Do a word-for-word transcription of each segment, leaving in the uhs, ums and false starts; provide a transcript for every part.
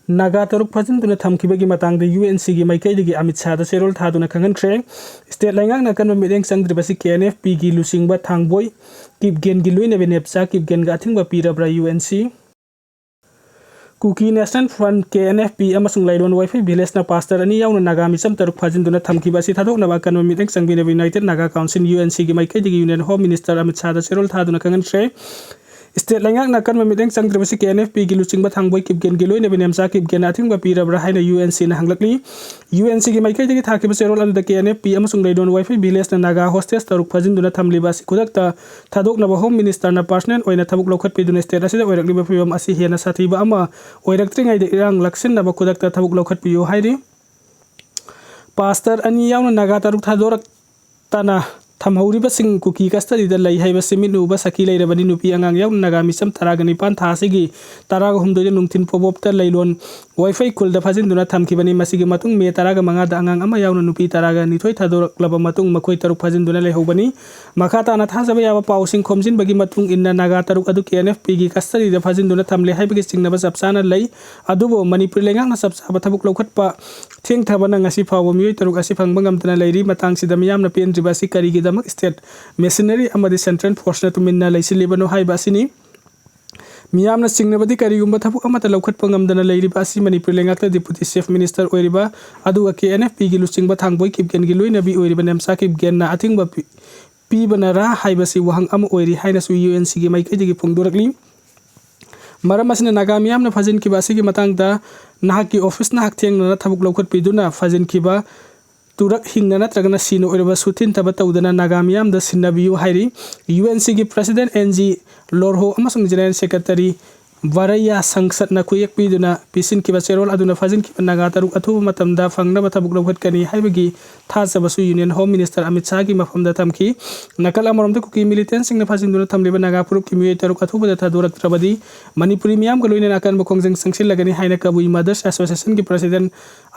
ꯅꯥꯒꯥ ꯇꯔꯨꯛ ꯐꯥꯖꯤꯟꯗꯨꯅ ꯊꯝꯈꯤꯕꯒꯤ ꯃꯇꯥꯡꯗ U N ꯁꯤꯒꯤ ꯃꯥꯏꯀꯩꯗꯒꯤ ꯑꯃꯤꯠ ꯁꯥꯍꯗ ꯆꯦꯔꯣꯜ ꯊꯥꯗꯨꯅ ꯈꯪꯍꯟꯈ꯭ꯔꯦ꯫ ꯁ꯭ꯇꯦꯠ ꯂꯩꯉꯥꯛꯅ ꯑꯀꯟꯕ ꯃꯤꯠꯌꯦꯡ ꯆꯪꯗ꯭ꯔꯤꯕꯁꯤ ꯀꯦ ꯑꯦꯟ ꯑꯦꯐ ꯄꯤꯒꯤ ꯂꯨꯆꯤꯡꯕ ꯊꯥꯡꯕꯣꯏ ꯀꯤꯞꯒꯦꯟꯒꯤ ꯂꯣꯏꯅꯕꯤ ꯅꯦꯞꯆꯥ ꯀꯤꯞꯒꯦꯟꯒ ꯑꯊꯤꯡꯕ ꯄꯤꯔꯕ꯭ꯔꯥ U N C? Kuki national front, K N F P, ꯑꯃꯁꯨꯡ ꯂꯥꯏꯂꯣꯟ ꯋꯥꯏꯐꯩ ꯚꯤꯂꯦꯖꯅ ꯄꯥꯁꯇꯔ ꯑꯅꯤ ꯌꯥꯎꯅ ꯅꯥꯒꯥ ꯃꯤꯆꯝ ꯇꯔꯨꯛ ꯐꯥꯖꯤꯟꯗꯨꯅ ꯊꯝꯈꯤꯕ ꯑꯁꯤ ꯊꯥꯗꯣꯛꯅꯕ ꯑꯀꯟꯕ ꯃꯤꯠꯌꯦꯡ ꯆꯪꯕꯤꯅꯕ united Naga council, U N ꯁꯤꯒꯤ ꯃꯥꯏꯀꯩꯗꯒꯤ ꯌꯨꯅꯤꯌꯟ ꯍꯣꯝ ꯃꯤꯅꯤꯁꯇꯔ ꯑꯃꯤꯠ ꯁꯥꯍꯗ ꯆꯦꯔꯣꯜ ꯊꯥꯗꯨꯅ ꯈꯪꯍꯟꯈ꯭ꯔꯦ꯫ ꯁ꯭ꯇꯦꯠ ꯂꯩꯉꯥꯛꯅ ꯑꯀꯟꯕ ꯃꯤꯠꯌꯦꯡ ꯆꯪꯗ꯭ꯔꯤꯕꯁꯤ ꯀꯦ ꯑꯦꯟ ꯑꯦꯐ ꯄꯤꯒꯤ ꯂꯨꯆꯤꯡꯕ ꯊꯥꯡꯕꯣꯏ ꯀꯤꯞꯒꯦꯟꯒꯤ ꯂꯣꯏꯅꯕꯤ ꯅꯦꯝꯆꯥ ꯀꯤꯞꯒꯦꯟꯅ ꯑꯊꯤꯡꯕ ꯄꯤꯔꯕ꯭ꯔꯥ ꯍꯥꯏꯅ ꯌꯨ ꯑꯦꯟ ꯁꯤꯅ ꯍꯪꯂꯛꯂꯤ꯫ ꯌꯨ ꯑꯦꯟ ꯁꯤꯒꯤ ꯃꯥꯏꯀꯩꯗꯒꯤ ꯊꯥꯈꯤꯕ ꯆꯦꯔꯣꯜ ꯑꯗꯨꯗ ꯀꯦ ꯑꯦꯟ ꯑꯦꯐ ꯄꯤ ꯑꯃꯁꯨꯡ ꯂꯥꯏꯂꯣꯟ ꯋꯥꯏꯐꯩ ꯚꯤꯂꯦꯖꯅ ꯅꯥꯒꯥ ꯍꯣꯁꯇꯦꯖ ꯇꯔꯨꯛ ꯐꯥꯖꯤꯟꯗꯨꯅ ꯊꯝꯂꯤꯕ ꯑꯁꯤ ꯈꯨꯗꯛꯇ ꯊꯥꯗꯣꯛꯅꯕ ꯍꯣꯝ ꯃꯤꯅꯤꯁꯇꯔꯅ ꯄꯔꯁꯅꯦꯜ ꯑꯣꯏꯅ ꯊꯕꯛ ꯂꯧꯈꯠꯄꯤꯗꯨꯅ ꯁ꯭ꯇꯦꯠ ꯑꯁꯤꯗ ꯑꯣꯏꯔꯛꯂꯤꯕ ꯐꯤꯕꯝ ꯑꯁꯤ ꯍꯦꯟꯅ ꯁꯥꯊꯤꯕ ꯑꯃ ꯑꯣꯏꯔꯛꯇ꯭ꯔꯤꯉꯩꯗ ꯏꯔꯥꯡ ꯂꯥꯛꯁꯤꯟꯅꯕ ꯈꯨꯗꯛꯇ ꯊꯕꯛ ꯂꯧꯈꯠꯄꯤꯌꯨ ꯍꯥꯏꯔꯤ꯫ ꯄꯥꯁꯇꯔ ꯑꯅꯤ ꯌꯥꯎꯅ ꯅꯥꯒꯥ ꯇꯔꯨꯛ ꯊꯥꯗꯣꯔꯛꯇꯅ ꯊꯝꯍꯧꯔꯤꯕꯁꯤꯡ ꯀꯨꯀꯤ ꯀꯁꯇꯗꯤꯗ ꯂꯩ ꯍꯥꯏꯕꯁꯤ ꯃꯤꯠꯅ ꯎꯕ ꯁꯈꯤ ꯂꯩꯔꯕꯅꯤ꯫ ꯅꯨꯄꯤ ꯑꯉꯥꯡ ꯌꯥꯎꯅ ꯅꯥꯒꯥ ꯃꯤꯆꯝ ꯇꯔꯥꯒ ꯅꯤꯄꯥꯟ ꯊꯥ ꯑꯁꯤꯒꯤ ꯇꯔꯥꯒ ꯍꯨꯝꯗꯣꯏꯗ ꯅꯨꯡꯊꯤꯜ ꯄꯣꯕꯣꯞꯇ ꯂꯩꯂꯣꯟ ꯋꯥꯏꯐꯩ ꯈꯨꯜꯗ ꯐꯥꯖꯤꯟꯗꯨꯅ ꯊꯝꯈꯤꯕꯅꯤ꯫ ꯃꯁꯤꯒꯤ ꯃꯇꯨꯡ ꯃꯦ ꯇꯔꯥꯒ ꯃꯉꯥꯗ ꯑꯉꯥꯡ ꯑꯃ ꯌꯥꯎꯅ ꯅꯨꯄꯤ ꯇꯔꯥꯒ ꯅꯤꯊꯣꯏ ꯊꯥꯗꯣꯔꯛꯂꯕ ꯃꯇꯨꯡ ꯃꯈꯣꯏ ꯇꯔꯨꯛ ꯐꯥꯖꯤꯟꯗꯨꯅ ꯂꯩꯍꯧꯕꯅꯤ꯫ ꯃꯈꯥ ꯇꯥꯅ ꯊꯥꯖꯕ ꯌꯥꯕ ꯄꯥꯎꯁꯤꯡ ꯈꯣꯝꯖꯤꯟꯕꯒꯤ ꯃꯇꯨꯡ ꯏꯟꯅ ꯅꯥꯒꯥ ꯇꯔꯨꯛ ꯑꯗꯨ ꯀꯦ ꯑꯦꯟ ꯑꯦꯐ ꯄꯤꯒꯤ ꯀꯁꯇꯗꯤꯗ ꯐꯥꯖꯤꯟꯗꯨꯅ ꯊꯝꯂꯦ ꯍꯥꯏꯕꯒꯤ ꯆꯤꯡꯅꯕ ꯆꯞ ꯆꯥꯅ ꯂꯩ꯫ ꯑꯗꯨꯕꯨ ꯃꯅꯤꯄꯨꯔ ꯂꯩꯉꯥꯛꯅ ꯆꯞ ꯆꯥꯕ ꯊꯕꯛ ꯂꯧꯈꯠꯄ ꯊꯦꯡꯊꯕꯅ ꯉꯁꯤ ꯐꯥꯎꯕ ꯃꯤꯑꯣꯏ ꯇꯔꯨꯛ ꯑꯁꯤ ꯐꯪꯕ ꯉꯝꯗꯅ ꯂꯩꯔꯤ꯫ ꯃꯇꯥꯡꯁꯤꯗ ꯃꯤꯌꯥꯝꯅ ꯄꯦꯟꯗ꯭ꯔꯤꯕ ꯑꯁꯤ ꯀꯔꯤꯒꯤꯗꯃꯛ ꯁ꯭ꯇꯦꯠ ꯃꯤꯁꯅꯔꯤ ꯑꯃꯗꯤ ꯁꯦꯟꯇ꯭ꯔꯦꯜ ꯐꯣꯔꯁꯅ ꯇꯨꯃꯤꯟꯅ ꯂꯩꯁꯤꯜꯂꯤꯕꯅꯣ ꯍꯥꯏꯕ ꯑꯁꯤꯅꯤ꯫ ꯃꯤꯌꯥꯝꯅ ꯆꯤꯡꯅꯕꯗꯤ ꯀꯔꯤꯒꯨꯝꯕ ꯊꯕꯛ ꯑꯃꯠꯇ ꯂꯧꯈꯠꯄ ꯉꯝꯗꯅ ꯂꯩꯔꯤꯕ ꯑꯁꯤ ꯃꯅꯤꯄꯨꯔ ꯂꯩꯉꯥꯛꯇ ꯗꯤꯄꯨꯇꯤ ꯆꯤꯐ ꯃꯤꯅꯤꯁꯇꯔ ꯑꯣꯏꯔꯤꯕ ꯑꯗꯨꯒ ꯀꯦ ꯑꯦꯟ ꯑꯦꯐ ꯄꯤꯒꯤ ꯂꯨꯆꯤꯡꯕ ꯊꯥꯡꯕꯣꯏ ꯀꯤꯞꯒꯦꯟꯒꯤ ꯂꯣꯏꯅꯕꯤ ꯑꯣꯏꯔꯤꯕ ꯅꯦꯝꯆꯥ ꯀꯤꯞꯒꯦꯟꯅ ꯑꯊꯤꯡꯕ ꯄꯤ-, ꯄꯤꯕꯅꯔꯥ ꯍꯥꯏꯕꯁꯤ ꯋꯥꯍꯪ ꯑꯃ ꯑꯣꯏꯔꯤ ꯍꯥꯏꯅꯁꯨ ꯌꯨ ꯑꯦꯟ ꯁꯤꯒꯤ ꯃꯥꯏꯀꯩꯗꯒꯤ ꯐꯣꯡꯗꯣꯔꯛꯂꯤ꯫ ꯃꯔꯝ ꯑꯁꯤꯅ ꯅꯥꯒꯥ ꯃꯤꯌꯥꯝꯅ ꯐꯥꯖꯤꯟꯈꯤꯕ ꯑꯁꯤꯒꯤ ꯃꯇꯥꯡꯗ ꯅꯍꯥꯛꯀꯤ ꯑꯣꯐꯤꯁꯅ ꯍꯛꯊꯦꯡꯅꯅ ꯊꯕꯛ ꯂꯧꯈꯠꯄꯤꯗꯨꯅ ꯐꯥꯖꯤꯟꯈꯤꯕ ꯇꯔꯨꯛ ꯍꯤꯡꯅ ꯅꯠꯇ꯭ꯔꯒꯅ ꯁꯤꯅ ꯑꯣꯏꯔꯕꯁꯨ ꯊꯤꯟꯊꯕ ꯇꯧꯗꯅ ꯅꯥꯒꯥ ꯃꯤꯌꯥꯝꯗ ꯁꯤꯟꯅꯕꯤꯌꯨ ꯍꯥꯏꯔꯤ꯫ ꯌꯨ ꯑꯦꯟ ꯁꯤꯒꯤ ꯄ꯭ꯔꯁꯤꯗꯦꯟꯠ ꯑꯦꯟ ꯖꯤ ꯂꯣꯔꯍꯣ ꯑꯃꯁꯨꯡ ꯖꯦꯅꯔꯦꯜ ꯁꯦꯀ꯭ꯔꯦꯇꯔꯤ ꯚꯥꯔꯩꯌꯥ ꯁꯪꯁꯠꯅ ꯈꯨꯌꯦꯛ ꯄꯤꯗꯨꯅ ꯄꯤꯁꯤꯟꯈꯤꯕ ꯆꯦꯔꯣꯜ ꯑꯗꯨꯅ ꯐꯥꯖꯤꯟꯈꯤꯕ ꯅꯥꯒꯥ ꯇꯔꯨꯛ ꯑꯊꯨꯕ ꯃꯇꯝꯗ ꯐꯪꯅꯕ ꯊꯕꯛ ꯂꯧꯈꯠꯀꯅꯤ ꯍꯥꯏꯕꯒꯤ ꯊꯥꯖꯕꯁꯨ ꯌꯨꯅꯤꯌꯟ ꯍꯣꯝ ꯃꯤꯅꯤꯁꯇꯔ ꯑꯃꯤꯠ ꯁꯥꯍꯒꯤ ꯃꯐꯝꯗ ꯊꯝꯈꯤ꯫ ꯅꯥꯀꯜ ꯑꯃꯔꯣꯝꯗ ꯀꯨꯀꯤ ꯃꯤꯂꯤꯇꯦꯟꯠꯁꯤꯡꯅ ꯐꯥꯖꯤꯟꯗꯨꯅ ꯊꯝꯂꯤꯕ ꯅꯥꯒꯥ ꯐꯨꯔꯨꯞꯀꯤ ꯃꯤꯑꯣꯏ ꯇꯔꯨꯛ ꯑꯊꯨꯕꯗ ꯊꯥꯗꯣꯔꯛꯇ꯭ꯔꯕꯗꯤ ꯃꯅꯤꯄꯨꯔꯤ ꯃꯤꯌꯥꯝꯒ ꯂꯣꯏꯅꯅ ꯑꯀꯟꯕ ꯈꯣꯡꯖꯪ ꯆꯪꯁꯤꯜꯂꯒꯅꯤ ꯍꯥꯏꯅ ꯀꯕꯨꯏ ꯃꯗꯔꯁ ꯑꯦꯁꯣꯁꯤꯌꯦꯁꯟꯒꯤ ꯄ꯭ꯔꯁꯤꯗꯦꯟꯠ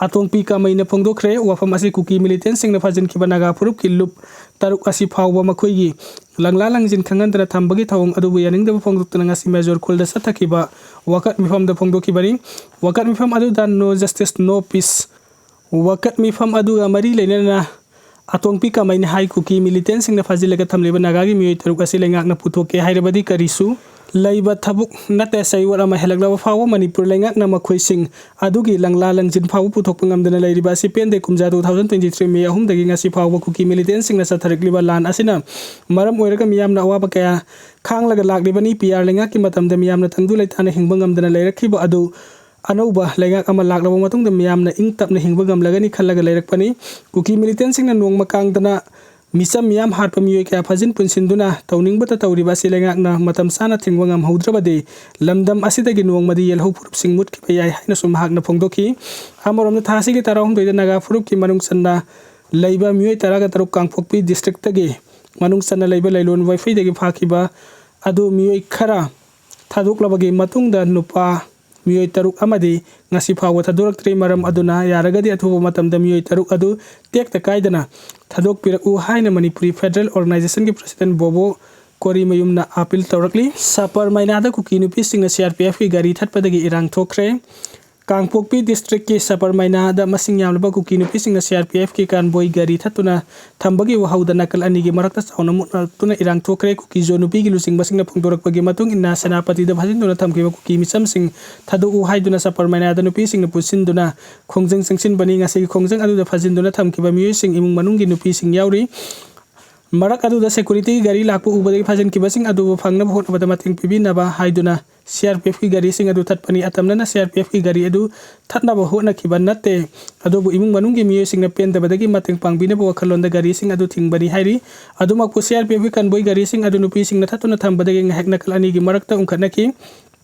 ꯑꯇꯣꯡꯄꯤ ꯀꯥꯃꯩꯅ ꯐꯣꯡꯗꯣꯛꯈ꯭ꯔꯦ꯫ ꯋꯥꯐꯝ ꯑꯁꯤ ꯀꯨꯀꯤ ꯃꯤꯂꯤꯇꯦꯟꯠꯁꯤꯡꯅ ꯐꯥꯖꯤꯟꯈꯤꯕ ꯅꯥꯒꯥ ꯐꯨꯔꯨꯞꯀꯤ ꯂꯨꯞ ꯇꯔꯨꯛ ꯑꯁꯤ ꯐꯥꯎꯕ ꯃꯈꯣꯏꯒꯤ ꯂꯪꯂꯥ ꯂꯪꯖꯤꯟ ꯈꯪꯍꯟꯗꯅ ꯊꯝꯕꯒꯤ ꯊꯧꯑꯣꯡ ꯑꯗꯨꯕꯨ ꯌꯥꯅꯤꯡꯗꯕ ꯐꯣꯡꯗꯣꯛꯇꯨꯅ ꯉꯁꯤ ꯃꯦꯖꯣꯔ ꯈꯨꯜꯗ ꯆꯠꯊꯈꯤꯕ ꯋꯥꯀꯠ ꯃꯤꯐꯝꯗ ꯐꯣꯡꯗꯣꯛꯈꯤꯕꯅꯤ꯫ ꯋꯥꯀꯠ ꯃꯤꯐꯝ ꯑꯗꯨꯗ "No justice, no peace" ꯋꯥꯀꯠ ꯃꯤꯐꯝ ꯑꯗꯨꯒ ꯃꯔꯤ ꯂꯩꯅꯅ ꯑꯇꯣꯡꯄꯤ ꯀꯃꯩꯅ ꯍꯥꯏ, ꯀꯨꯀꯤ ꯃꯤꯂꯤꯇꯦꯟꯁꯤꯡꯅ ꯐꯥꯖꯤꯜꯂꯒ ꯊꯝꯂꯤꯕ ꯅꯥꯒꯥꯒꯤ ꯃꯤꯑꯣꯏ ꯇꯔꯨꯛ ꯑꯁꯤ ꯂꯩꯉꯥꯛꯅ ꯄꯨꯊꯣꯛꯀꯦ ꯍꯥꯏꯔꯕꯗꯤ ꯀꯔꯤꯁꯨ ꯂꯩꯕ ꯊꯕꯛ ꯅꯠꯇꯦ꯫ ꯆꯌꯣꯜ ꯑꯃ ꯍꯦꯜꯂꯛꯂꯕ ꯐꯥꯎꯕ ꯃꯅꯤꯄꯨꯔ ꯂꯩꯉꯥꯛꯅ ꯃꯈꯣꯏꯁꯤꯡ ꯑꯗꯨꯒꯤ ꯂꯪꯂꯥ ꯂꯪꯖꯤꯟ ꯐꯥꯎꯕ ꯄꯨꯊꯣꯛꯄ ꯉꯝꯗꯅ ꯂꯩꯔꯤꯕ ꯑꯁꯤ ꯄꯦꯟꯗꯦ꯫ ꯀꯨꯝꯖꯥ two thousand twenty three May ꯑꯍꯨꯝꯗꯒꯤ ꯉꯁꯤ ꯐꯥꯎꯕ ꯀꯨꯀꯤ ꯃꯤꯂꯤꯇꯦꯟꯁꯤꯡꯅ ꯆꯠꯊꯔꯛꯂꯤꯕ ꯂꯥꯟ ꯑꯁꯤꯅ ꯃꯔꯝ ꯑꯣꯏꯔꯒ ꯃꯤꯌꯥꯝꯅ ꯑꯋꯥꯕ ꯀꯌꯥ ꯈꯥꯡꯂꯒ ꯂꯥꯛꯂꯤꯕꯅꯤ꯫ ꯄꯤ ꯑꯥꯔ ꯂꯩꯉꯥꯛꯀꯤ ꯃꯇꯝꯗ ꯃꯤꯌꯥꯝꯅ ꯇꯪꯗꯨ ꯂꯩꯇꯥꯅ ꯍꯤꯡꯕ ꯉꯝꯗꯅ ꯂꯩꯔꯛꯈꯤꯕ ꯑꯗꯨ ꯑꯅꯧꯕ ꯂꯩꯉꯥꯛ ꯑꯃ ꯂꯥꯛꯂꯕ ꯃꯇꯨꯡꯗ ꯃꯤꯌꯥꯝꯅ ꯏꯪ ꯇꯞꯅ ꯍꯤꯡꯕ ꯉꯝꯂꯒꯅꯤ ꯈꯜꯂꯒ ꯂꯩꯔꯛꯄꯅꯤ꯫ ꯀꯨꯀꯤ ꯃꯤꯂꯤꯇꯦꯟꯁꯤꯡꯅ ꯅꯣꯡꯃ ꯀꯥꯡꯗꯅ ꯃꯤꯆꯝ ꯃꯤꯌꯥꯝ ꯍꯥꯠꯄ, ꯃꯤꯑꯣꯏ ꯀꯌꯥ ꯐꯥꯖꯤꯟ ꯄꯨꯟꯁꯤꯟꯗꯨꯅ ꯇꯧꯅꯤꯡꯕꯇ ꯇꯧꯔꯤꯕ ꯑꯁꯤ ꯂꯩꯉꯥꯛꯅ ꯃꯇꯝ ꯆꯥꯅ ꯊꯤꯡꯕ ꯉꯝꯍꯧꯗ꯭ꯔꯕꯗꯤ ꯂꯝꯗꯝ ꯑꯁꯤꯗꯒꯤ ꯅꯣꯡꯃꯗꯤ ꯌꯦꯜꯍꯧ ꯐꯨꯔꯨꯞꯁꯤꯡ ꯃꯨꯠꯈꯤꯕ ꯌꯥꯏ ꯍꯥꯏꯅꯁꯨ ꯃꯍꯥꯛꯅ ꯐꯣꯡꯗꯣꯛꯈꯤ꯫ ꯑꯃꯔꯣꯝꯗ ꯊꯥ ꯑꯁꯤꯒꯤ ꯇꯔꯥꯍꯨꯝꯗꯣꯏꯗ ꯅꯥꯒꯥ ꯐꯨꯔꯨꯞꯀꯤ ꯃꯅꯨꯡ ꯆꯟꯅ ꯂꯩꯕ ꯃꯤꯑꯣꯏ ꯇꯔꯥꯒ ꯇꯔꯨꯛ ꯀꯥꯡꯄꯣꯛꯄꯤ ꯗꯤꯁꯇ꯭ꯔꯤꯛꯇꯒꯤ ꯃꯅꯨꯡ ꯆꯟꯅ ꯂꯩꯕ ꯂꯩꯂꯣꯟ ꯋꯥꯏꯐꯩꯗꯒꯤ ꯐꯥꯈꯤꯕ ꯑꯗꯨ ꯃꯤꯑꯣꯏ ꯈꯔ ꯊꯥꯗꯣꯛꯂꯕꯒꯤ ꯃꯇꯨꯡꯗ ꯅꯨꯄꯥ ꯃꯤꯑꯣꯏ ꯇꯔꯨꯛ ꯑꯃꯗꯤ ꯉꯁꯤ ꯐꯥꯎꯕ ꯊꯥꯗꯣꯔꯛꯇ꯭ꯔꯤ꯫ ꯃꯔꯝ ꯑꯗꯨꯅ ꯌꯥꯔꯒꯗꯤ ꯑꯊꯨꯕ ꯃꯇꯝꯗ ꯃꯤꯑꯣꯏ ꯇꯔꯨꯛ ꯑꯗꯨ ꯇꯦꯛꯇ ꯀꯥꯏꯗꯅ ꯊꯥꯗꯣꯛꯄꯤꯔꯛꯎ ꯍꯥꯏꯅ ꯃꯅꯤꯄꯨꯔꯤ ꯐꯦꯗꯔꯦꯜ ꯑꯣꯔꯒꯅꯥꯏꯖꯦꯁꯟꯒꯤ ꯄ꯭ꯔꯁꯤꯗꯦꯟ ꯕꯣꯕꯣ ꯀꯣꯔꯤꯃꯌꯨꯝꯅ ꯑꯥꯄꯤꯜ ꯇꯧꯔꯛꯂꯤ꯫ ꯁꯄꯔꯃꯥꯏꯅꯥꯗ ꯀꯨꯀꯤ ꯅꯨꯄꯤꯁꯤꯡꯅ C R P F ꯀꯤ ꯒꯥꯔꯤ ꯊꯠꯄꯗꯒꯤ ꯏꯔꯥꯡ ꯊꯣꯛꯈ꯭ꯔꯦ꯫ ꯀꯥꯡꯄꯣꯛꯄꯤ ꯗꯤꯁꯇ꯭ꯔꯤꯛꯀꯤ ꯁꯄꯔꯃꯥꯏꯅꯥꯗ ꯃꯁꯤꯡ ꯌꯥꯝꯂꯕ ꯀꯨꯀꯤ ꯅꯨꯄꯤꯁꯤꯡꯅ C R P F ꯀꯤ ꯀꯥꯟꯕꯣꯏ ꯒꯥꯔꯤ ꯊꯠꯇꯨꯅ ꯊꯝꯕꯒꯤ ꯋꯥꯍꯧꯗ ꯅꯥꯀꯜ ꯑꯅꯤꯒꯤ ꯃꯔꯛꯇ ꯆꯥꯎꯅ ꯃꯨꯛꯅꯗꯨꯅ ꯏꯔꯥꯡ ꯊꯣꯛꯈ꯭ꯔꯦ꯫ ꯀꯨꯀꯤꯖꯣ ꯅꯨꯄꯤꯒꯤ ꯂꯨꯆꯤꯡꯕꯁꯤꯡꯅ ꯐꯣꯡꯗꯣꯔꯛꯄꯒꯤ ꯃꯇꯨꯡ ꯏꯟꯅ, ꯁꯦꯅꯥꯄꯇꯤꯗ ꯐꯥꯖꯤꯟꯗꯨꯅ ꯊꯝꯈꯤꯕ ꯀꯨꯀꯤ ꯃꯤꯆꯝꯁꯤꯡ ꯊꯥꯗꯣꯛꯎ ꯍꯥꯏꯗꯨꯅ ꯁꯄꯔꯃꯥꯏꯅꯥꯗ ꯅꯨꯄꯤꯁꯤꯡꯅ ꯄꯨꯟꯁꯤꯟꯗꯨꯅ ꯈꯣꯡꯖꯪ ꯆꯪꯁꯤꯟꯕꯅꯤ꯫ ꯉꯁꯤꯒꯤ ꯈꯣꯡꯖꯪ ꯑꯗꯨꯗ ꯐꯥꯖꯤꯟꯗꯨꯅ ꯊꯝꯈꯤꯕ ꯃꯤꯑꯣꯏꯁꯤꯡ ꯏꯃꯨꯡ ꯃꯅꯨꯡꯒꯤ ꯅꯨꯄꯤꯁꯤꯡ ꯌꯥꯎꯔꯤ꯫ ꯃꯔꯛ ꯑꯗꯨꯗ ꯁꯦꯀꯨꯔꯤꯇꯤꯒꯤ ꯒꯥꯔꯤ ꯂꯥꯛꯄ ꯎꯕꯗꯒꯤ ꯐꯥꯖꯤꯟꯈꯤꯕꯁꯤꯡ ꯑꯗꯨꯕꯨ ꯐꯪꯅꯕ ꯍꯣꯠꯅꯕꯗ ꯃꯇꯦꯡ ꯄꯤꯕꯤꯅꯕ ꯍꯥꯏꯗꯨꯅ C R P F ꯀꯤ ꯒꯥꯔꯤꯁꯤꯡ ꯑꯗꯨ ꯊꯠꯄꯅꯤ꯫ ꯑꯇꯝꯅꯅ C R P F ꯀꯤ ꯒꯥꯔꯤ ꯑꯗꯨ ꯊꯠꯅꯕ ꯍꯣꯠꯅꯈꯤꯕ ꯅꯠꯇꯦ, ꯑꯗꯨꯕꯨ ꯏꯃꯨꯡ ꯃꯅꯨꯡꯒꯤ ꯃꯤꯑꯣꯏꯁꯤꯡꯅ ꯄꯦꯟꯗꯕꯗꯒꯤ ꯃꯇꯦꯡ ꯄꯥꯡꯕꯤꯅꯕ ꯋꯥꯈꯜꯂꯣꯟꯗ ꯒꯥꯔꯤꯁꯤꯡ ꯑꯗꯨ ꯊꯤꯡꯕꯅꯤ ꯍꯥꯏꯔꯤ꯫ ꯑꯗꯨꯃꯛꯄꯨ C R P F ꯀꯤ ꯀꯥꯟꯕꯣꯏ ꯒꯥꯔꯤꯁꯤꯡ ꯑꯗꯨ ꯅꯨꯄꯤꯁꯤꯡꯅ ꯊꯠꯇꯨꯅ ꯊꯝꯕꯗꯒꯤ ꯉꯥꯏꯍꯥꯛ ꯅꯥꯀꯜ ꯑꯅꯤꯒꯤ ꯃꯔꯛꯇ ꯎꯪꯈꯠꯅꯈꯤ꯫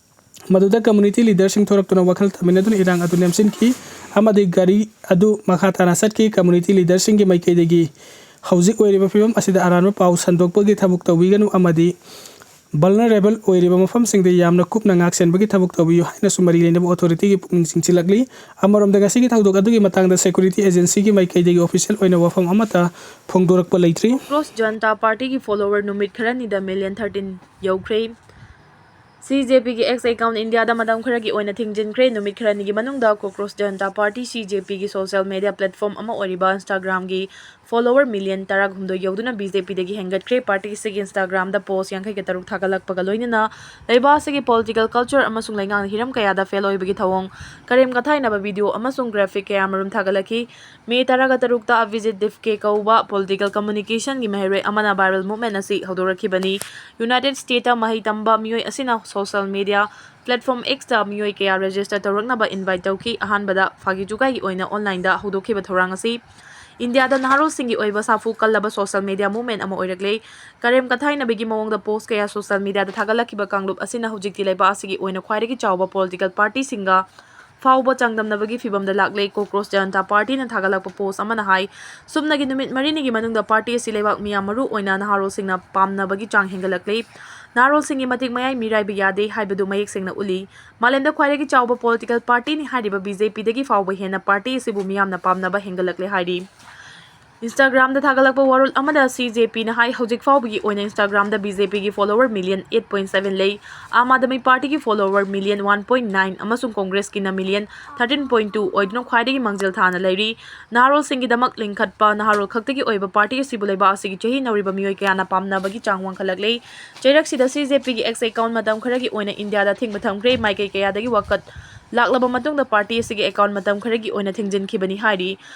ꯃꯗꯨꯗ ꯀꯝꯃꯨꯅꯤꯇꯤ ꯂꯤꯗꯔꯁꯤꯡ ꯊꯣꯔꯛꯇꯨꯅ ꯋꯥꯈꯜ ꯇꯥꯃꯤꯟꯅꯗꯨꯅ ꯏꯔꯥꯡ ꯑꯗꯨ ꯂꯦꯝꯁꯤꯟꯈꯤ ꯑꯃꯗꯤ ꯒꯥꯔꯤ ꯑꯗꯨ ꯃꯈꯥ ꯇꯥꯅ ꯆꯠꯈꯤ꯫ ꯀꯝꯃꯨꯅꯤꯇꯤ ꯂꯤꯗꯔꯁꯤꯡꯒꯤ ꯃꯥꯏꯀꯩꯗꯒꯤ ꯍꯧꯖꯤꯛ ꯑꯣꯏꯔꯤꯕ ꯐꯤꯕꯝ ꯑꯁꯤꯗ ꯑꯔꯥꯟꯕ ꯄꯥꯎ ꯁꯟꯗꯣꯛꯄꯒꯤ ꯊꯕꯛ ꯇꯧꯕꯤꯒꯅꯨ ꯑꯃꯗꯤ ꯚꯜꯅꯔꯦꯕꯜ ꯑꯣꯏꯔꯤꯕ ꯃꯐꯝꯁꯤꯡꯗ ꯌꯥꯝꯅ ꯀꯨꯞꯅ ꯉꯥꯛꯁꯦꯟꯕꯒꯤ ꯊꯕꯛ ꯇꯧꯕꯤꯌꯨ ꯍꯥꯏꯅꯁꯨ ꯃꯔꯤ ꯂꯩꯅꯕ ꯑꯣꯊꯣꯔꯤꯇꯤꯒꯤ ꯄꯨꯛꯅꯤꯡ ꯆꯤꯡꯁꯤꯜꯂꯛꯂꯤ꯫ ꯑꯃꯔꯣꯝꯗ ꯉꯁꯤꯒꯤ ꯊꯧꯗꯣꯛ ꯑꯗꯨꯒꯤ ꯃꯇꯥꯡꯗ ꯁꯦꯀ꯭ꯌꯨꯔꯤꯇꯤ ꯑꯦꯖꯦꯟꯁꯤꯒꯤ ꯃꯥꯏꯀꯩꯗꯒꯤ ꯑꯣꯐꯤꯁꯤꯌꯦꯜ ꯑꯣꯏꯅ ꯋꯥꯐꯝ ꯑꯃꯠꯇ ꯐꯣꯡꯗꯣꯔꯛꯄ ꯂꯩꯇ꯭ꯔꯤ꯫ ꯀꯣꯀ꯭ꯔꯣꯁ ꯖꯅꯇꯥ ꯄꯥꯔꯇꯤꯒꯤ ꯐꯣꯂꯣꯋꯔ ꯅꯨꯃꯤꯠ ꯈꯔꯅꯤꯗ ꯃꯤꯂꯤꯌꯟ ꯊꯥꯔꯇꯤꯟ ꯌꯧꯈ꯭ꯔꯦ꯫ ꯁꯤ ꯖꯦ ꯄꯤꯒꯤ ꯑꯦꯛꯁ ꯑꯦꯀꯥꯎꯟ ꯏꯟꯗꯤꯌꯥꯗ ꯃꯇꯝ ꯈꯔꯒꯤ ꯑꯣꯏꯅ ꯊꯤꯡꯖꯤꯟꯈ꯭ꯔꯦ꯫ ꯅꯨꯃꯤꯠ ꯈꯔꯅꯤꯒꯤ ꯃꯅꯨꯡꯗ ꯀꯣꯀ꯭ꯔꯣꯁ ꯖꯅꯇꯥ ꯄꯥꯔꯇꯤ, ꯁꯤ ꯖꯦ ꯄꯤꯒꯤ ꯁꯣꯁꯤꯌꯦꯜ ꯃꯦꯗꯤꯌꯥ ꯄ꯭ꯂꯦꯠꯐꯣꯔꯝ ꯑꯃ ꯑꯣꯏꯔꯤꯕ ꯏꯟꯁꯇꯥꯒ꯭ꯔꯥꯝꯒꯤ ꯐꯣꯂꯣꯋꯔ ꯃꯤꯂꯤꯌꯟ ꯇꯔꯥꯍꯨꯝꯗꯣꯏ ꯌꯧꯗꯨꯅ ꯕꯤ ꯖꯦ ꯄꯤꯗꯒꯤ ꯍꯦꯟꯒꯠꯈ꯭ꯔꯦ꯫ ꯄꯥꯔꯇꯤ ꯑꯁꯤꯒꯤ ꯏꯟꯁꯇꯥꯒ꯭ꯔꯥꯝꯗ ꯄꯣꯁ ꯌꯥꯡꯈꯩꯒ ꯇꯔꯨꯛ ꯊꯥꯒꯠꯂꯛꯄꯒ ꯂꯣꯏꯅꯅ ꯂꯩꯕꯥꯛ ꯑꯁꯤꯒꯤ ꯄꯣꯂꯤꯇꯤꯀꯦꯜ ꯀꯜꯆꯔ ꯑꯃꯁꯨꯡ ꯂꯩꯉꯥꯛꯅ ꯍꯤꯔꯝ ꯀꯌꯥꯗ ꯐꯦꯜ ꯑꯣꯏꯕꯒꯤ ꯊꯧꯑꯣꯡ, ꯀꯔꯦꯝ ꯀꯊꯥꯏꯅꯕ ꯚꯤꯗꯤꯑꯣ ꯑꯃꯁꯨꯡ ꯒ꯭ꯔꯥꯐꯤꯛ ꯀꯌꯥꯃꯔꯨꯝ ꯊꯥꯒꯠꯂꯛꯈꯤ꯫ ꯃꯦ ꯇꯔꯥꯒ ꯇꯔꯨꯛꯇ ꯑꯚꯤꯖꯤꯠ ꯗꯤꯞꯀꯦ ꯀꯧꯕ ꯄꯣꯂꯤꯇꯤꯀꯦꯜ ꯀꯝꯃ꯭ꯌꯨꯅꯤꯀꯦꯁꯟꯒꯤ ꯃꯍꯩꯔꯣꯏ ꯑꯃꯅ ꯚꯥꯏꯔꯦꯜ ꯃꯨꯚꯃꯦꯟꯠ ꯑꯁꯤ ꯍꯧꯗꯣꯔꯛꯈꯤꯕꯅꯤ꯫ ꯌꯨꯅꯥꯏꯇꯦꯗ ꯁ꯭ꯇꯦꯠꯇ ꯃꯍꯩ ꯇꯝꯕ ꯃꯤꯑꯣꯏ ꯑꯁꯤꯅ ꯁꯣꯁꯤꯌꯦꯜ ꯃꯦꯗꯤꯌꯥ ꯄ꯭ꯂꯦꯠꯐꯣꯔꯝ X ꯇ ꯃꯤꯑꯣꯏ ꯀꯌꯥ ꯔꯦꯖꯤꯁꯇꯔ ꯇꯧꯔꯛꯅꯕ ꯏꯟꯚꯥꯏꯠ ꯇꯧꯈꯤ꯫ ꯑꯍꯥꯟꯕꯗ ꯐꯥꯒꯤ ꯖꯨꯒꯥꯏꯒꯤ ꯑꯣꯏꯅ ꯑꯣꯟꯂꯥꯏꯟꯗ ꯍꯧꯗꯣꯛꯈꯤꯕ ꯊꯧꯔꯥꯡ ꯑꯁꯤ ꯏꯟꯗꯤꯌꯥꯗ ꯅꯍꯥꯔꯣꯜꯁꯤꯡꯒꯤ ꯑꯣꯏꯕ ꯁꯥꯐꯨ ꯀꯜꯂꯕ ꯁꯣꯁꯤꯌꯦꯜ ꯃꯦꯗꯤꯌꯥ ꯃꯨꯚꯃꯦꯟꯠ ꯑꯃ ꯑꯣꯏꯔꯛꯂꯦ꯫ ꯀꯔꯦꯝ ꯀꯊꯥꯏꯅꯕꯒꯤ ꯃꯑꯣꯡꯗ ꯄꯣꯁ ꯀꯌꯥ ꯁꯣꯁꯤꯌꯦꯜ ꯃꯦꯗꯤꯌꯥꯗ ꯊꯥꯒꯠꯂꯛꯈꯤꯕ ꯀꯥꯡꯂꯨꯞ ꯑꯁꯤꯅ ꯍꯧꯖꯤꯛꯇꯤ ꯂꯩꯕꯥꯛ ꯑꯁꯤꯒꯤ ꯑꯣꯏꯅ ꯈ꯭ꯋꯥꯏꯗꯒꯤ ꯆꯥꯎꯕ ꯄꯣꯂꯤꯇꯤꯀꯦꯜ ꯄꯥꯔꯇꯤꯁꯤꯡꯒ ꯐꯥꯎꯕ ꯆꯥꯡꯗꯝꯅꯕꯒꯤ ꯐꯤꯚꯝꯗ ꯂꯥꯛꯂꯦ꯫ ꯀꯣꯀ꯭ꯔꯣꯁ ꯖꯅꯇꯥ ꯄꯥꯔꯇꯤꯅ ꯊꯥꯒꯠꯂꯛꯄ ꯄꯣꯁ ꯑꯃꯅ ꯍꯥꯏ, ꯁꯨꯞꯅꯒꯤ ꯅꯨꯃꯤꯠ ꯃꯔꯤꯅꯤꯒꯤ ꯃꯅꯨꯡꯗ ꯄꯥꯔꯇꯤ ꯑꯁꯤ ꯂꯩꯕꯥꯛ ꯃꯤꯌꯥꯝ ꯃꯔꯨ ꯑꯣꯏꯅ ꯅꯍꯥꯔꯣꯜꯁꯤꯡꯅ ꯄꯥꯝꯅꯕꯒꯤ ꯆꯥꯡ ꯍꯦꯟꯒꯠꯂꯛꯂꯦ꯫ ꯅꯍꯥꯔꯣꯜꯁꯤꯡꯒꯤ ꯃꯇꯤꯛ ꯃꯌꯥꯏ ꯃꯤꯔꯥꯏꯕ ꯌꯥꯗꯦ ꯍꯥꯏꯕꯗꯨ ꯃꯌꯦꯛ ꯁꯦꯡꯅ ꯎꯠꯂꯤ꯫ ꯃꯥꯂꯦꯝꯗ ꯈ꯭ꯋꯥꯏꯗꯒꯤ ꯆꯥꯎꯕ ꯄꯣꯂꯤꯇꯤꯀꯦꯜ ꯄꯥꯔꯇꯤꯅꯤ ꯍꯥꯏꯔꯤꯕ ꯕꯤ ꯖꯦ ꯄꯤꯗꯒꯤ ꯐꯥꯎꯕ ꯍꯦꯟꯅ ꯄꯥꯔꯇꯤ ꯑꯁꯤꯕꯨ ꯃꯤꯌꯥꯝꯅ ꯄꯥꯝꯅꯕ ꯍꯦꯟꯒꯠꯂꯛꯂꯦ ꯍꯥꯏꯔꯤ꯫ ꯏꯟꯁꯇꯥꯒ꯭ꯔꯥꯝꯗ ꯊꯥꯒꯠꯂꯛꯄ ꯋꯥꯔꯣꯜ ꯑꯃꯗ ꯁꯤ ꯖꯦ ꯄꯤꯅ ꯍꯥꯏ, ꯍꯧꯖꯤꯛ ꯐꯥꯎꯕꯒꯤ ꯑꯣꯏꯅ ꯏꯟꯁꯇꯥꯒ꯭ꯔꯥꯝꯗ ꯕꯤ ꯖꯦ ꯄꯤꯒꯤ follower million eight point seven ꯂꯩ꯫ ꯑꯥꯝ ꯑꯥꯗꯃꯤ ꯄꯥꯔꯇꯤꯒꯤ follower million one point nine ꯑꯃꯁꯨꯡ ꯀꯣꯡꯒ꯭ꯔꯦꯁꯀꯤꯅ ꯃꯤꯂꯤꯌꯟ ꯊꯥꯔꯇꯤꯟ ꯄꯣꯏꯟ ꯇꯨ ꯑꯣꯏꯗꯨꯅ ꯈ꯭ꯋꯥꯏꯗꯒꯤ ꯃꯥꯡꯖꯤꯜ ꯊꯥꯅ ꯂꯩꯔꯤ꯫ ꯅꯍꯥꯔꯣꯜꯁꯤꯡꯒꯤꯗꯃꯛ ꯂꯤꯡꯈꯠꯄ ꯅꯍꯥꯔꯣꯜ ꯈꯛꯇꯒꯤ ꯑꯣꯏꯕ ꯄꯥꯔꯇꯤ ꯑꯁꯤꯕꯨ ꯂꯩꯕꯥꯛ ꯑꯁꯤꯒꯤ ꯆꯍꯤ ꯅꯧꯔꯤꯕ ꯃꯤꯑꯣꯏ ꯀꯌꯥꯅ ꯄꯥꯝꯅꯕꯒꯤ ꯆꯥꯡ ꯋꯥꯡꯈꯠꯂꯛꯂꯦ꯫ ꯆꯩꯔꯛꯁꯤꯗ ꯁꯤ ꯖꯦ ꯄꯤꯒꯤ ꯑꯦꯛꯁ ꯑꯦꯀꯥꯎꯟ ꯃꯇꯝ ꯈꯔꯒꯤ ꯑꯣꯏꯅ ꯏꯟꯗꯤꯌꯥꯗ ꯑꯊꯤꯡꯕ ꯊꯝꯈ꯭ꯔꯦ꯫ ꯃꯥꯏꯀꯩ ꯀꯌꯥꯗꯒꯤ ꯋꯥꯀꯠ ꯂꯥꯛꯂꯕ ꯃꯇꯨꯡꯗ ꯄꯥꯔꯇꯤ ꯑꯁꯤꯒꯤ ꯑꯦꯀꯥꯎꯟ ꯃꯇꯝ ꯈꯔꯒꯤ ꯑꯣꯏꯅ ꯊꯤꯡꯖꯤꯟꯈꯤꯕꯅꯤ ꯍꯥꯏꯔꯤ꯫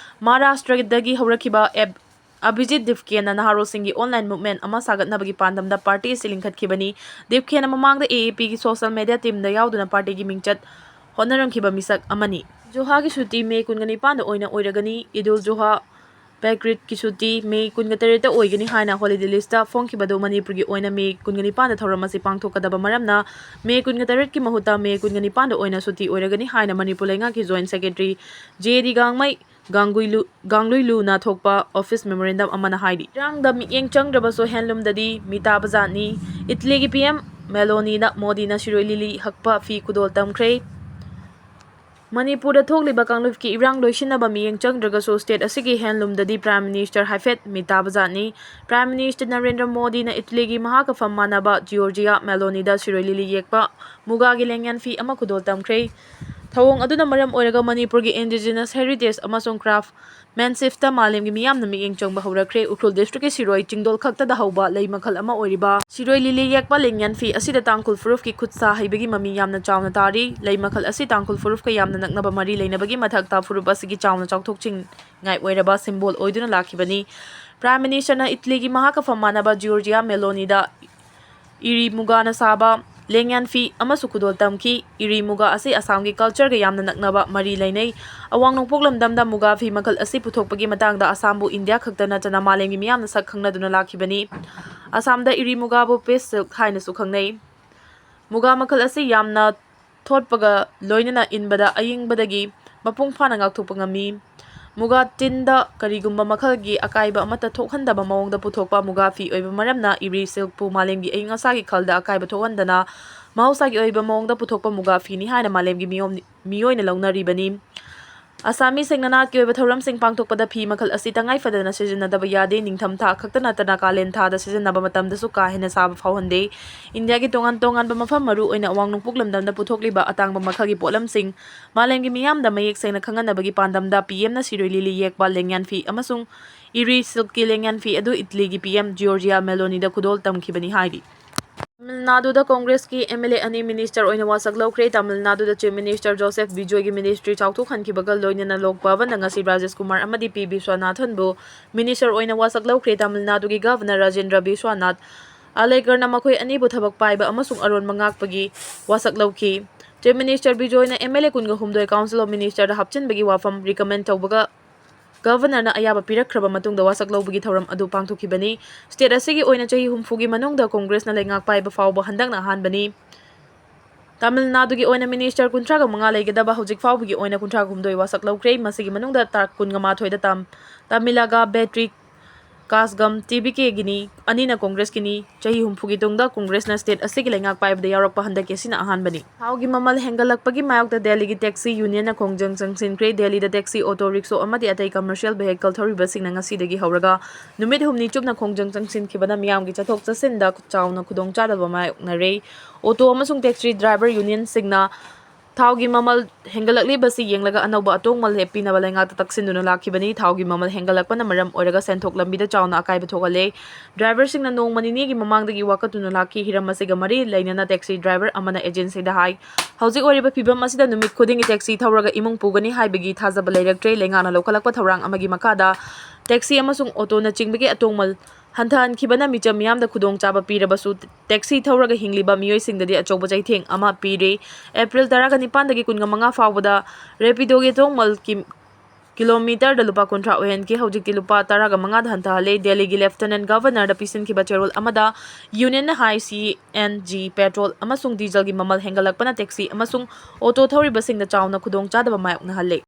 ꯃꯍꯥꯔꯥꯁꯇ꯭ꯔꯗꯒꯤ ꯍꯧꯔꯛꯈꯤꯕ ꯑꯦꯞ ꯑꯚꯤꯖꯤꯠ ꯗꯤꯞꯀꯦꯅ ꯅꯍꯥꯔꯣꯜꯁꯤꯡꯒꯤ ꯑꯣꯟꯂꯥꯏꯟ ꯃꯨꯚꯃꯦꯟꯠ ꯑꯃ ꯁꯥꯒꯠꯅꯕꯒꯤ ꯄꯥꯟꯗꯝꯗ ꯄꯥꯔꯇꯤ ꯑꯁꯤ ꯂꯤꯡꯈꯠꯈꯤꯕꯅꯤ꯫ ꯗꯤꯞꯀꯦꯅ ꯃꯃꯥꯡꯗ ꯑꯦ ꯑꯦ ꯄꯤꯒꯤ ꯁꯣꯁꯤꯌꯦꯜ ꯃꯦꯗꯤꯌꯥ ꯇꯤꯝꯗ ꯌꯥꯎꯗꯨꯅ ꯄꯥꯔꯇꯤꯒꯤ ꯃꯤꯡꯆꯠ ꯍꯣꯠꯅꯔꯝꯈꯤꯕ ꯃꯤꯁꯛ ꯑꯃꯅꯤ꯫ ꯖꯨꯍꯥꯒꯤ ꯁꯨꯇꯤ ꯃꯦ ꯀꯨꯟꯒ ꯅꯤꯄꯥꯟꯗ ꯑꯣꯏꯅ ꯑꯣꯏꯔꯒꯅꯤ꯫ ꯏꯗꯨꯜ ꯖꯨꯍꯥ, ꯕꯦꯀ꯭ꯔꯤꯠꯀꯤ ꯁꯨꯇꯤ ꯃꯦ ꯀꯨꯟꯒ ꯇꯔꯦꯠꯇ ꯑꯣꯏꯒꯅꯤ ꯍꯥꯏꯅ ꯍꯣꯂꯤꯗꯦ ꯂꯤꯁꯇ ꯐꯣꯡꯈꯤꯕꯗꯨ ꯃꯅꯤꯄꯨꯔꯒꯤ ꯑꯣꯏꯅ ꯃꯦ ꯀꯨꯟꯒ ꯅꯤꯄꯥꯟꯗ ꯊꯧꯔꯝ ꯑꯁꯤ ꯄꯥꯡꯊꯣꯛꯀꯗꯕ ꯃꯔꯝꯅ ꯃꯦ ꯀꯨꯟꯒ ꯇꯔꯦꯠꯀꯤ ꯃꯍꯨꯠꯇ ꯃꯦ ꯀꯨꯟꯒ ꯅꯤꯄꯥꯟꯗ ꯑꯣꯏꯅ ꯁꯨꯇꯤ ꯑꯣꯏꯔꯒꯅꯤ ꯍꯥꯏꯅ ꯃꯅꯤꯄꯨꯔ ꯂꯩꯉꯥꯛꯀꯤ ꯖꯣꯏꯟꯠ ꯁꯦꯀ꯭ꯔꯦꯇꯔꯤ ꯖꯦ ꯗꯤ ꯒꯥꯡꯃꯩ ꯒꯥꯡꯒꯨꯏꯂꯨ-, ꯒꯥꯡꯂꯨꯏꯂꯨꯅ ꯊꯣꯛꯄ office memorandum ꯑꯃꯅ ꯍꯥꯏꯔꯤ꯫ ꯏꯔꯥꯡꯗ ꯃꯤꯠꯌꯦꯡ ꯆꯪꯗ꯭ꯔꯕꯁꯨ handloomꯗꯗꯤ ꯃꯤꯇꯥꯕ ꯖꯥꯠꯅꯤ꯫ ꯏꯇꯂꯤꯒꯤ P M Meloniꯗ ꯃꯣꯗꯤꯅ ꯁꯤꯔꯣꯏ ꯂꯤꯂꯤ ꯍꯛꯄ ꯐꯤ ꯈꯨꯗꯣꯜ ꯇꯝꯈ꯭ꯔꯦ꯫ ꯃꯅꯤꯄꯨꯔꯗ ꯊꯣꯛꯂꯤꯕ ꯀꯥꯡꯂꯨꯞꯀꯤ ꯏꯔꯥꯡ ꯂꯣꯏꯁꯤꯟꯅꯕ ꯃꯤꯠꯌꯦꯡ ꯆꯪꯗ꯭ꯔꯒꯁꯨ state ꯑꯁꯤꯒꯤ handloomꯗꯗꯤ Prime Minister ꯍꯥꯏꯐꯦꯠ ꯃꯤꯇꯥꯕ ꯖꯥꯠꯅꯤ꯫ Prime Minister ꯅꯔꯦꯟꯗ꯭ꯔ ꯃꯣꯗꯤꯅ ꯏꯇꯂꯤꯒꯤ ꯃꯍꯥꯛꯀ ꯐꯝ ꯃꯥꯟꯅꯕ ꯖꯤꯑꯣꯔꯖꯤꯌꯥ ꯃꯦꯂꯣꯅꯤꯗ ꯁꯤꯔꯣꯏ ꯂꯤꯂꯤ ꯌꯦꯛꯄ ꯃꯨꯒꯥꯒꯤ ꯂꯦꯡꯌꯥꯟ ꯐꯤ ꯑꯃ ꯈꯨꯗꯣꯜ ꯇꯝꯈ꯭ꯔꯦ꯫ ꯊꯧꯑꯣꯡ ꯑꯗꯨꯅ ꯃꯔꯝ ꯑꯣꯏꯔꯒ ꯃꯅꯤꯄꯨꯔꯒꯤ indigenous heritage ꯑꯃꯁꯨꯡ craftsmanshipꯇ ꯃꯥꯂꯦꯝꯒꯤ ꯃꯤꯌꯥꯝꯅ ꯃꯤꯠꯌꯦꯡ ꯆꯪꯕ ꯍꯧꯔꯛꯈ꯭ꯔꯦ꯫ ꯎꯈ꯭ꯔꯨꯜ districtꯀꯤ ꯁꯤꯔꯣꯏ ꯆꯤꯡꯗꯣꯜ ꯈꯛꯇꯗ ꯍꯧꯕ ꯂꯩ ꯃꯈꯜ ꯑꯃ ꯑꯣꯏꯔꯤꯕ ꯁꯤꯔꯣꯏ ꯂꯤꯂꯤ ꯌꯦꯛꯄ ꯂꯦꯡꯌꯥꯟ ꯐꯤ ꯑꯁꯤꯗ ꯇꯥꯡꯈꯨꯜ ꯐꯨꯔꯨꯞꯀꯤ ꯈꯨꯠ ꯁꯥ ꯍꯩꯕꯒꯤ ꯃꯃꯤ ꯌꯥꯝꯅ ꯆꯥꯎꯅ ꯇꯥꯔꯤ꯫ ꯂꯩ ꯃꯈꯜ ꯑꯁꯤ ꯇꯥꯡꯈꯨꯜ ꯐꯨꯔꯨꯞꯀ ꯌꯥꯝꯅ ꯅꯛꯅꯕ ꯃꯔꯤ ꯂꯩꯅꯕꯒꯤ ꯃꯊꯛꯇ ꯐꯨꯔꯨꯞ ꯑꯁꯤꯒꯤ ꯆꯥꯎꯅ ꯆꯥꯎꯊꯣꯛꯆꯤꯡꯅꯤꯡꯉꯥꯏ ꯑꯣꯏꯔꯕ symbol ꯑꯣꯏꯗꯨꯅ ꯂꯥꯛꯈꯤꯕꯅꯤ꯫ Prime Ministerꯅ ꯏꯇꯂꯤꯒꯤ ꯃꯍꯥꯛꯀ ꯐꯝ ꯃꯥꯟꯅꯕ ꯖꯤꯑꯣꯔꯖꯤꯌꯥ ꯃꯦꯂꯣꯅꯤꯗ ꯏꯔꯤ ꯃꯨꯒꯥꯅ ꯁꯥꯕ ꯂꯦꯡꯌꯥꯟ ꯐꯤ ꯑꯃꯁꯨ ꯈꯨꯗꯣꯜ ꯇꯝꯈꯤ꯫ ꯏꯔꯤ ꯃꯨꯒꯥ ꯑꯁꯤ ꯑꯁꯥꯝꯒꯤ cultureꯒ ꯌꯥꯝꯅ ꯅꯛꯅꯕ ꯃꯔꯤ ꯂꯩꯅꯩ꯫ ꯑꯋꯥꯡ ꯅꯣꯡꯄꯣꯛ ꯂꯝꯗꯝꯗ ꯃꯨꯒꯥ ꯐꯤ ꯃꯈꯜ ꯑꯁꯤ ꯄꯨꯊꯣꯛꯄꯒꯤ ꯃꯇꯥꯡꯗ ꯑꯁꯥꯝꯕꯨ ꯏꯟꯗꯤꯌꯥ ꯈꯛꯇ ꯅꯠꯇꯅ ꯃꯥꯂꯦꯝꯒꯤ ꯃꯤꯌꯥꯝꯅ ꯁꯛ ꯈꯪꯅꯗꯨꯅ ꯂꯥꯛꯈꯤꯕꯅꯤ꯫ ꯑꯁꯥꯝꯗ ꯏꯔꯤ ꯃꯨꯒꯥꯕꯨ peace silk ꯍꯥꯏꯅꯁꯨ ꯈꯪꯅꯩ꯫ ꯃꯨꯒꯥ ꯃꯈꯜ ꯑꯁꯤ ꯌꯥꯝꯅ ꯊꯣꯠꯄꯒ ꯂꯣꯏꯅꯅ ꯏꯟꯕꯗ ꯑꯏꯪꯕꯗꯒꯤ ꯃꯄꯨꯡ ꯐꯥꯅ ꯉꯥꯛꯊꯣꯛꯄ ꯉꯝꯃꯤ꯫ ꯃꯨꯒꯥ ꯇꯤꯟꯗ ꯀꯔꯤꯒꯨꯝꯕ ꯃꯈꯜꯒꯤ ꯑꯀꯥꯏꯕ ꯑꯃꯠꯇ ꯊꯣꯛꯍꯟꯗꯕ ꯃꯑꯣꯡꯗ ꯄꯨꯊꯣꯛꯄ ꯃꯨꯒꯥ ꯐꯤ ꯑꯣꯏꯕ ꯃꯔꯝꯅ ꯏꯔꯤ silkꯄꯨ ꯃꯥꯂꯦꯝꯒꯤ ꯑꯏꯪ ꯑꯁꯥꯒꯤ ꯈꯜꯗ ꯑꯀꯥꯏꯕ ꯊꯣꯛꯍꯟꯗꯅ ꯃꯍꯧꯁꯥꯒꯤ ꯑꯣꯏꯕ ꯃꯑꯣꯡꯗ ꯄꯨꯊꯣꯛꯄ ꯃꯨꯒꯥ ꯐꯤꯅꯤ ꯍꯥꯏꯅ ꯃꯥꯂꯦꯝꯒꯤ ꯃꯤꯑꯣꯏ-, ꯃꯤꯑꯣꯏꯅ ꯂꯧꯅꯔꯤꯕꯅꯤ꯫ ꯑꯁꯥꯃꯤꯁꯤꯡꯅ ꯅꯥꯠꯀꯤ ꯑꯣꯏꯕ ꯊꯧꯔꯝꯁꯤꯡ ꯄꯥꯡꯊꯣꯛꯄꯗ ꯐꯤ ꯃꯈꯜ ꯑꯁꯤ ꯇꯉꯥꯏ ꯐꯗꯅ ꯁꯤꯖꯤꯟꯅꯗꯕ ꯌꯥꯗꯦ꯫ ꯅꯤꯡꯊꯝ ꯊꯥ ꯈꯛꯇ ꯅꯠꯇꯅ ꯀꯥꯂꯦꯟ ꯊꯥꯗ ꯁꯤꯖꯤꯟꯅꯕ ꯃꯇꯝꯗꯁꯨ ꯀꯥ ꯍꯦꯟꯅ ꯁꯥꯕ ꯐꯥꯎꯍꯟꯗꯦ꯫ ꯏꯟꯗꯤꯌꯥꯒꯤ ꯇꯣꯉꯥꯟ ꯇꯣꯉꯥꯟꯕ ꯃꯐꯝ, ꯃꯔꯨ ꯑꯣꯏꯅ ꯑꯋꯥꯡ ꯅꯣꯡꯄꯣꯛ ꯂꯝꯗꯝꯗ ꯄꯨꯊꯣꯛꯂꯤꯕ ꯑꯇꯥꯡꯕ ꯃꯈꯜꯒꯤ ꯄꯣꯠꯂꯝꯁꯤꯡ ꯃꯥꯂꯦꯝꯒꯤ ꯃꯤꯌꯥꯝꯗ ꯃꯌꯦꯛ ꯁꯦꯡꯅ ꯈꯪꯍꯟꯅꯕꯒꯤ ꯄꯥꯟꯗꯝꯗ P Mꯅ ꯁꯤꯔꯣꯏ ꯂꯤꯂꯤ ꯌꯦꯛꯄ ꯂꯦꯡꯌꯥꯟ ꯐꯤ ꯑꯃꯁꯨꯡ ꯏꯔꯤ silkꯀꯤ ꯂꯦꯡꯌꯥꯟ ꯐꯤ ꯑꯗꯨ ꯏꯇꯂꯤꯒꯤ P M ꯖꯤꯑꯣꯔꯖꯤꯌꯥ ꯃꯦꯂꯣꯅꯤꯗ ꯈꯨꯗꯣꯜ ꯇꯝꯈꯤꯕꯅꯤ ꯍꯥꯏꯔꯤ꯫ ꯇꯥꯃꯤꯜ ꯅꯥꯗꯨꯗ ꯀꯣꯡꯒ꯭ꯔꯦꯁꯀꯤ M L A ꯑꯅꯤ minister ꯑꯣꯏꯅ ꯋꯥꯁꯛ ꯂꯧꯈ꯭ꯔꯦ꯫ ꯇꯥꯃꯤꯜ ꯅꯥꯗꯨꯗ Chief Minister ꯖꯣꯁꯦꯐ ꯕꯤꯖꯣꯏꯒꯤ ministry ꯆꯥꯎꯊꯣꯛꯍꯟꯈꯤꯕꯒ ꯂꯣꯏꯅꯅ ꯂꯣꯛ ꯚꯕꯟꯗ ꯉꯁꯤ ꯔꯥꯖꯦꯁ ꯀꯨꯃꯥꯔ ꯑꯃꯗꯤ ꯄꯤ ꯕꯤꯁ꯭ꯋꯥꯅꯥꯊꯟꯕꯨ minister ꯑꯣꯏꯅ ꯋꯥꯁꯛ ꯂꯧꯈ꯭ꯔꯦ꯫ ꯇꯥꯃꯤꯜ ꯅꯥꯗꯨꯒꯤ Governor ꯔꯥꯖꯦꯟꯗ꯭ꯔ ꯕꯤꯁ꯭ꯋꯥꯅꯥꯊ ꯑꯂꯦꯒꯔꯅ ꯃꯈꯣꯏ ꯑꯅꯤꯕꯨ ꯊꯕꯛ ꯄꯥꯏꯕ ꯑꯃꯁꯨꯡ ꯑꯔꯣꯟꯕ ꯉꯥꯛꯄꯒꯤ ꯋꯥꯁꯛ ꯂꯧꯈꯤ꯫ Chief Minister ꯕꯤꯖꯣꯏꯅ M L A ꯀꯨꯟꯒ ꯍꯨꯝꯗꯣꯏ Council of Ministerꯗ ꯍꯥꯞꯆꯤꯟꯕꯒꯤ ꯋꯥꯐꯝ recommend ꯇꯧꯕꯒ Governorꯅ ꯑꯌꯥꯕ ꯄꯤꯔꯛꯈ꯭ꯔꯕ ꯃꯇꯨꯡꯗ ꯋꯥꯁꯛ ꯂꯧꯕꯒꯤ ꯊꯧꯔꯝ ꯑꯗꯨ ꯄꯥꯡꯊꯣꯛꯈꯤꯕꯅꯤ꯫ State ꯑꯁꯤꯒꯤ ꯑꯣꯏꯅ ꯆꯍꯤ ꯍꯨꯝꯐꯨꯒꯤ ꯃꯅꯨꯡꯗ ꯀꯣꯡꯒ꯭ꯔꯦꯁꯅ ꯂꯩꯉꯥꯛ ꯄꯥꯏꯕ ꯐꯥꯎꯕ ꯍꯟꯗꯛꯅ ꯑꯍꯥꯟꯕꯅꯤ꯫ ꯇꯥꯃꯤꯜ ꯅꯥꯗꯨꯒꯤ ꯑꯣꯏꯅ ꯃꯤꯅꯤꯁꯇꯔ ꯀꯨꯟꯊ꯭ꯔꯥꯒ ꯃꯉꯥ ꯂꯩꯒꯗꯕ ꯍꯧꯖꯤꯛ ꯐꯥꯎꯕꯒꯤ ꯑꯣꯏꯅ ꯀꯨꯟꯊ꯭ꯔꯥ ꯍꯨꯝꯗꯣꯏ ꯋꯥꯁꯛ ꯂꯧꯈ꯭ꯔꯦ꯫ ꯃꯁꯤꯒꯤ ꯃꯅꯨꯡꯗ ꯇꯥꯡ ꯀꯨꯟꯒ ꯃꯥꯊꯣꯏꯗ ꯇꯥꯝ-, ꯇꯥꯃꯤꯂꯒ ꯕꯦꯇ꯭ꯔꯤ ꯀꯥꯁꯒꯝ ꯇꯤ ꯕꯤ ꯀꯦꯒꯤꯅꯤ, ꯑꯅꯤꯅ ꯀꯣꯡꯒ꯭ꯔꯦꯁꯀꯤꯅꯤ꯫ ꯆꯍꯤ ꯍꯨꯝꯐꯨꯒꯤ ꯇꯨꯡꯗ ꯀꯣꯡꯒ꯭ꯔꯦꯁꯅ ꯁ꯭ꯇꯦꯠ ꯑꯁꯤꯒꯤ ꯂꯩꯉꯥꯛ ꯄꯥꯏꯕꯗ ꯌꯥꯎꯔꯛꯄ ꯍꯟꯗꯛꯀꯤ ꯑꯁꯤꯅ ꯑꯍꯥꯟꯕꯅꯤ꯫ ꯊꯥꯎꯒꯤ ꯃꯃꯜ ꯍꯦꯟꯒꯠꯂꯛꯄꯒꯤ ꯃꯥꯌꯣꯛꯇ ꯗꯦꯜꯂꯤꯒꯤ ꯇꯦꯛꯁꯤ ꯌꯨꯅꯤꯌꯟꯅ ꯈꯣꯡꯖꯪ ꯆꯪꯁꯤꯟꯈ꯭ꯔꯦ꯫ ꯗꯦꯜꯂꯤꯗ ꯇꯦꯛꯁꯤ, ꯑꯣꯇꯣ ꯔꯤꯛꯁꯣ ꯑꯃꯗꯤ ꯑꯇꯩ ꯀꯃꯔꯁꯤꯌꯦꯜ ꯚꯦꯍꯤꯀꯜ ꯊꯧꯔꯤꯕꯁꯤꯡꯅ ꯉꯁꯤꯗꯒꯤ ꯍꯧꯔꯒ ꯅꯨꯃꯤꯠ ꯍꯨꯝꯅꯤ ꯆꯨꯞꯅ ꯈꯣꯡꯖꯪ ꯆꯪꯁꯤꯟꯈꯤꯕꯅ ꯃꯤꯌꯥꯝꯒꯤ ꯆꯠꯊꯣꯛ ꯆꯠꯁꯤꯟꯗ ꯆꯥꯎꯅ ꯈꯨꯗꯣꯡꯆꯥꯗꯕ ꯃꯥꯌꯣꯛꯅꯔꯦ꯫ ꯑꯣꯇꯣ ꯑꯃꯁꯨꯡ ꯇꯦꯛꯁꯤ ꯗ꯭ꯔꯥꯏꯚꯔ ꯌꯨꯅꯤꯌꯟꯁꯤꯡꯅ ꯊꯥꯎꯒꯤ ꯃꯃꯜ ꯍꯦꯟꯒꯠꯂꯛꯂꯤꯕꯁꯤ ꯌꯦꯡꯂꯒ ꯑꯅꯧꯕ ꯑꯇꯣꯡꯃꯜ ꯂꯦꯞꯄꯤꯅꯕ ꯂꯩꯉꯥꯛꯇ ꯇꯛꯁꯤꯟꯗꯨꯅ ꯂꯥꯛꯈꯤꯕꯅꯤ꯫ ꯊꯥꯎꯒꯤ ꯃꯃꯜ ꯍꯦꯟꯒꯠꯂꯛꯄꯅ ꯃꯔꯝ ꯑꯣꯏꯔꯒ ꯁꯦꯟꯊꯣꯛ ꯂꯝꯕꯤꯗ ꯆꯥꯎꯅ ꯑꯀꯥꯏꯕ ꯊꯣꯛꯍꯜꯂꯦ꯫ ꯗ꯭ꯔꯥꯏꯚꯔꯁꯤꯡꯅ ꯅꯣꯡꯃ ꯅꯤꯅꯤꯒꯤ ꯃꯃꯥꯡꯗꯒꯤ ꯋꯥꯀꯠꯇꯨꯅ ꯂꯥꯛꯈꯤ꯫ ꯍꯤꯔꯝ ꯑꯁꯤꯒ ꯃꯔꯤ ꯂꯩꯅꯅ ꯇꯦꯛꯁꯤ ꯗ꯭ꯔꯥꯏꯚꯔ ꯑꯃꯅ ꯑꯦꯖꯦꯟꯁꯤꯗ ꯍꯥꯏ, "ꯍꯧꯖꯤꯛ ꯑꯣꯏꯔꯤꯕ ꯐꯤꯚꯝ ꯑꯁꯤꯗ ꯅꯨꯃꯤꯠ ꯈꯨꯗꯤꯡꯒꯤ ꯇꯦꯛꯁꯤ ꯊꯧꯔꯒ ꯏꯃꯨꯡ ꯄꯨꯒꯅꯤ ꯍꯥꯏꯕꯒꯤ ꯊꯥꯖꯕ ꯂꯩꯔꯛꯇ꯭ꯔꯦ꯫ ꯂꯩꯉꯥꯛꯅ ꯂꯧꯈꯠꯂꯛꯄ ꯊꯧꯔꯥꯡ ꯑꯃꯒꯤ ꯃꯈꯥꯗ ꯇꯦꯛꯁꯤ ꯑꯃꯁꯨꯡ ꯑꯣꯇꯣꯅꯆꯤꯡꯕꯒꯤ ꯑꯇꯣꯡꯃꯜ ꯍꯟꯊꯍꯟꯈꯤꯕꯅ ꯃꯤꯆꯝ ꯃꯤꯌꯥꯝꯗ ꯈꯨꯗꯣꯡꯆꯥꯕ ꯄꯤꯔꯕꯁꯨ, ꯇꯦꯛꯁꯤ ꯊꯧꯔꯒ ꯍꯤꯡꯂꯤꯕ ꯃꯤꯑꯣꯏꯁꯤꯡꯗꯗꯤ ꯑꯆꯧꯕ ꯆꯩꯊꯦꯡ ꯑꯃ ꯄꯤꯔꯦ꯫ ꯑꯦꯄ꯭ꯔꯤꯜ ꯇꯔꯥꯒ ꯅꯤꯄꯥꯟꯗꯒꯤ ꯀꯨꯟꯒ ꯃꯉꯥ ꯐꯥꯎꯕꯗ ꯔꯦꯄꯤꯗꯣꯒꯤ ꯑꯇꯣꯡꯃꯜ ꯀꯤ-, ꯀꯤꯂꯣꯃꯤꯇꯔꯗ ꯂꯨꯄꯥ ꯀꯨꯟꯊ꯭ꯔꯥ ꯑꯣꯏꯍꯟꯈꯤ꯫ ꯍꯧꯖꯤꯛꯇꯤ ꯂꯨꯄꯥ ꯇꯔꯥꯒ ꯃꯉꯥꯗ ꯍꯟꯊꯍꯜꯂꯦ꯫ ꯗꯦꯜꯂꯤꯒꯤ ꯂꯦꯐꯇꯅꯦꯟꯠ ꯒꯚꯔꯅꯔꯗ ꯄꯤꯁꯤꯟꯈꯤꯕ ꯆꯦꯔꯣꯜ ꯑꯃꯗ ꯌꯨꯅꯤꯌꯟꯅ ꯍꯥꯏ, ꯁꯤ ꯑꯦꯟ ꯖꯤ, ꯄꯦꯇ꯭ꯔꯣꯜ ꯑꯃꯁꯨꯡ ꯗꯤꯖꯜꯒꯤ ꯃꯃꯜ ꯍꯦꯟꯒꯠꯂꯛꯄꯅ ꯇꯦꯛꯁꯤ ꯑꯃꯁꯨꯡ ꯑꯣꯇꯣ ꯊꯧꯔꯤꯕꯁꯤꯡꯗ ꯆꯥꯎꯅ ꯈꯨꯗꯣꯡꯆꯥꯗꯕ ꯃꯥꯌꯣꯛꯅꯍꯜꯂꯦ꯫